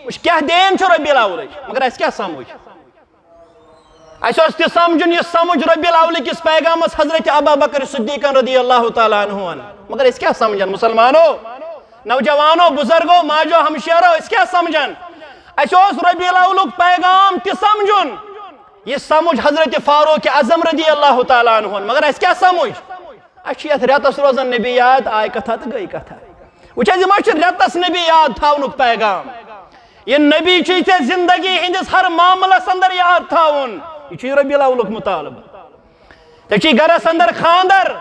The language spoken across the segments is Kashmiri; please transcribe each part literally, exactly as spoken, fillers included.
وٕچھ کیٛاہ دین چھُ ربیع الاولٕچ، مگر اَسہِ کیٛاہ سمجھ؟ اَسہِ اوس تہِ سمجھُن یہِ سمجھ ربیع الاولہٕ کِس پیغامس حضرت ابا بکر صدیقن رضی اللہ تعالیٰ عنہُن، مگر أسۍ کیٛاہ سمجھن؟ مسلمانو، نوجوانو، بزرگو، ماجو، ہمشیرو، أسۍ کیٛاہ سمجھن؟ اَسہِ اوس ربیع الاولُک پیغام تہِ سمجھُن، یہِ سمجھ حضرت فاروق اعظم رضی اللہ تعالیٰ عنہُن، مگر اَسہِ کیٛاہ سمجھ؟ اَسہِ چھُ یَتھ رٮ۪تَس روزان نبی یاد، آے کَتھا تہٕ گٔے کَتھا۔ وٕچھ حظ، یہِ ما چھُ رٮ۪تَس نبی یاد تھاونُک پیغام؟ یہِ نبی چھُے ژےٚ زندگی ہٕنٛدِس ہر معاملَس اندر یاد تھاوُن۔ یہِ چھُے ربیع الاولُک مطالبہٕ۔ ژےٚ چھُے گرس اندر خاندر،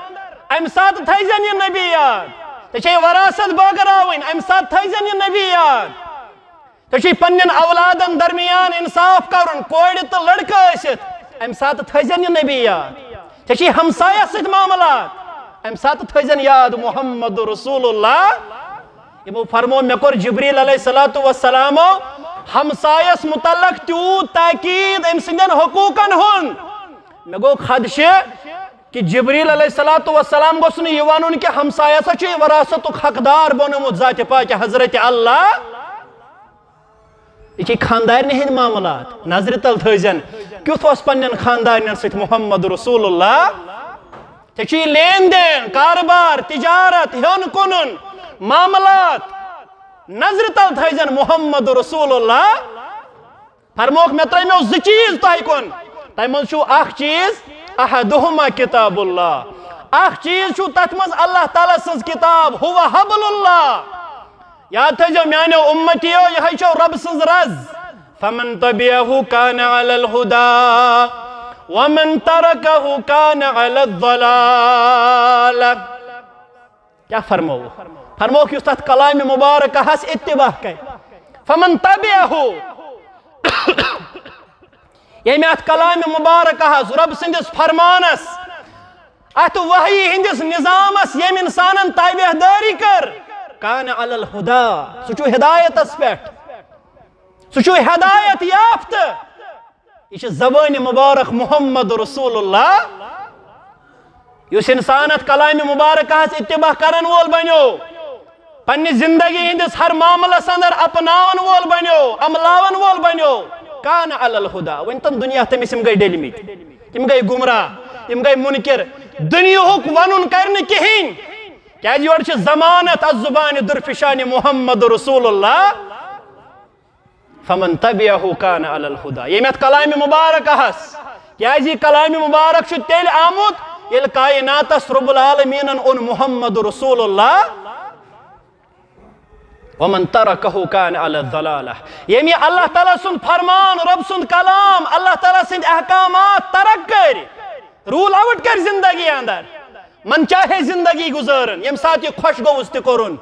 اَمہِ ساتہٕ تھٲیزٮ۪ن یہِ نبی یاد۔ ژےٚ چھے وراثت بٲگراوٕنۍ، اَمہِ ساتہٕ تھٲیزٮ۪ن یہِ نبی یاد۔ ژےٚ چھُے پننٮ۪ن اولادن درمیان انصاف کرُن، کورِ تہٕ لڑکہٕ ٲسِتھ، امہِ ساتہٕ تھٲیزٮ۪ن یہِ نبی یاد۔ ژےٚ چھُے ہمسایس سۭتۍ معاملات، امہِ ساتہٕ تھٲیزٮ۪ن یاد محمد رسول اللہ۔ یِمو فرموو، مےٚ کوٚر جبریل علیہ الصلوۃ والسلامو ہمسایس متعلق تیوٗت تاکید أمۍ سٕنٛدٮ۪ن حقوٗقن ہُنٛد۔ مےٚ گوٚو خدشہِ کہِ جبریل علیہ الصلوۃ والسلام گوٚژھ نہٕ یہِ ونُن کہِ ہمسایس چھُ یہِ وراثتُک حقدار بنومُت ذاتِ پاکہِ حضرت اللہ۔ یہِ چھِ خاندارنہِ ہٕنٛدۍ معاملات۔ نظرِ تل تھٲیزٮ۪ن، کیُتھ اوس پننٮ۪ن خاندارنٮ۪ن سۭتۍ محمد رسول اللہ۔ ژےٚ چھُے لین دین، کاربار، تجارت، ہیوٚن کٕنُن، معاملات۔ نظرِ تل تھٲیزٮ۪ن محمد رسول اللہ۔ فرموکھ، مےٚ ترٲیمو زٕ چیٖز تۄہہِ کُن۔ تۄہہِ منٛز چھُو اکھ چیٖز، احدہما کتاب اللہ۔ اکھ چیٖز چھُو تتھ منٛز اللہ تعالیٰ سٕنٛز کتاب، ہو حبل اللہ۔ یاد تھٲیزیو میانیو امتیو، یِہوٚے چھو رۄب سٕنٛز رز۔ فمن تبعه كان على الهدى ومن تركه كان على الضلالة۔ کیٛاہ فرموو؟ فرمووُکھ، یُس تتھ کلامِ مبارکہس اتباع کرِ۔ فمن تبعه، ییٚمہِ اتھ کلامِ مبارکہس، رۄب سٕنٛدِس فرمانس، اتھ وحی ہٕنٛدِس نظامس ییٚمۍ انسانن تابع دٲری کٔر، کان علی الہدا، سُہ چھُ ہدایتس پٮ۪ٹھ، سُہ چھُ ہدایت یافتہٕ۔ یہِ چھِ زبانِ مبارک محمد رسول اللہ۔ یُس انسان اتھ کلامِ مبارکہس اتباع کرن وول بنیو، پننہِ زندگی ہٕنٛدِس ہر معاملس اندر اپناون وول بنیو، عملاون وول بنیو، کان علی الہدا۔ وۄنۍ تِم دنیا تٔمِس، یِم گٔے ڈٔلمٕتۍ، یِم گٔے گمراہ، یِم گٔے منکر۔ دنیاہُک ونُن کرِ نہٕ کِہینۍ، کیازِ یورٕ چھِ ضمانت از زبانِ درفشانِ محمد رسول اللہ۔ فمن تبعه كان على الهدى۔ ییٚمہِ اتھ کلامِ مبارکہس، کیازِ یہِ کلامِ مبارک چھُ تیٚلہِ آمُت، ییٚلہِ کائناتس رب العالمینن اوٚن محمد رسول اللہ۔ ومن تركه كان على الضلالة۔ ییٚمہِ اللہ تعالیٰ سُنٛد فرمان، رب سُنٛد کلام، اللہ تعالیٰ سٕنٛدۍ احکامات ترک کٔرۍ، رول آوٹ کٔرۍ زندگی اندر، من چاہے زندگی گزارن، ییٚمہِ ساتہٕ یہِ خۄش گوٚوُس تہِ کوٚرُن،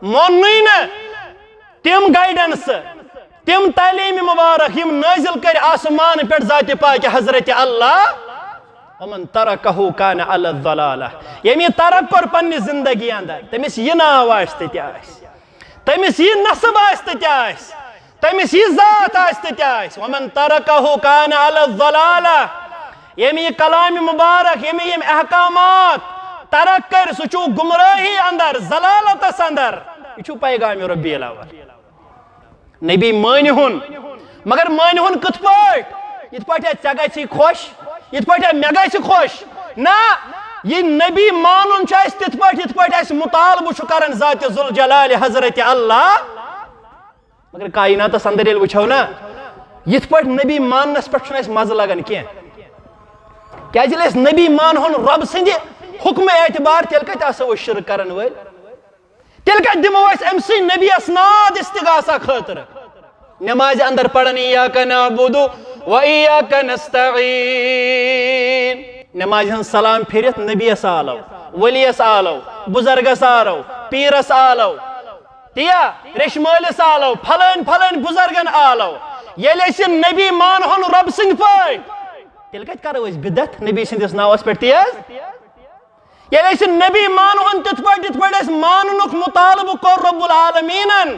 موننُے نہٕ تِم گائیڈنس، تِم تعلیٖم مبارک، یِم نٲزِل کٔرۍ آسمان پٮ۪ٹھ ذاتِ پاکہِ حضرت اللہ۔ ومن تركه كان على الضلالة۔ ییٚمۍ یہِ ترک کوٚر پننہِ زندگی اندر، تٔمِس یہِ ناو آسہِ تہِ تہِ آسہِ، تٔمِس یہِ نسب آسہِ تہِ تہِ آسہِ، تٔمِس یہِ ذات آسہِ تہِ تہِ آسہِ۔ ومن تركه كان على الضلالة۔ ییٚمۍ یہِ کلامِ مبارک، ییٚمۍ یِم احکامات ترک کٔرۍ، سُہ چھُ گمراہی اندر، ضلالتس اندر۔ یہِ چھُ پیغامِ ربیع الاول۔ نبی مٲنِہُن، مگر مٲنِہُن کِتھ پٲٹھۍ؟ یِتھ پٲٹھۍ ژےٚ گژھی خۄش، یِتھ پٲٹھۍ مےٚ گژھِ خۄش۔ نہ، یہِ نبی مانُن چھُ اَسہِ تِتھ پٲٹھۍ، یِتھ پٲٹھۍ اَسہِ مطالبہٕ چھُ کران ذاتِ ذوالجلال حضرت اللہ۔ مگر کائناتس اندر ییٚلہِ وٕچھو نا، یِتھ پٲٹھۍ نبی ماننس پٮ۪ٹھ چھُنہٕ اَسہِ مزٕ لگان کینٛہہ۔ کیازِ ییٚلہِ أسۍ نبی مانہون رۄب سٕنٛدِ حُکمہٕ اعتبار، تیٚلہِ کتہِ آسو أسۍ شرک کرن وٲلۍ؟ تیٚلہِ کتہِ دِمو أسۍ أمۍ سٕے نبیَس ناد استغاثہ خٲطرٕ؟ نمازِ اندر پران، ایاک نعبد و ایاک نستعین۔ نمازِ ہٕنٛز سلام پھِرِتھ نبیَس آلو، ؤلیَس آلو، بُزرگس آلو، پیٖرس آلو، تیا ریشمٲلِس آلو، پھلٲنۍ پھلٲنۍ بُزرگن آلو۔ ییٚلہِ أسۍ یہِ نبی مانہون رۄب سٕنٛدۍ پٲٹھۍ، تیٚلہِ کتہِ کرو أسۍ بدعت نبی سٕنٛدِس ناوس پٮ۪ٹھ تیز؟ ییٚلہِ أسۍ نبی مانہون تِتھ پٲٹھۍ، یِتھ پٲٹھۍ اَسہِ ماننُک مطالبہٕ کوٚر رب العالمیٖنن،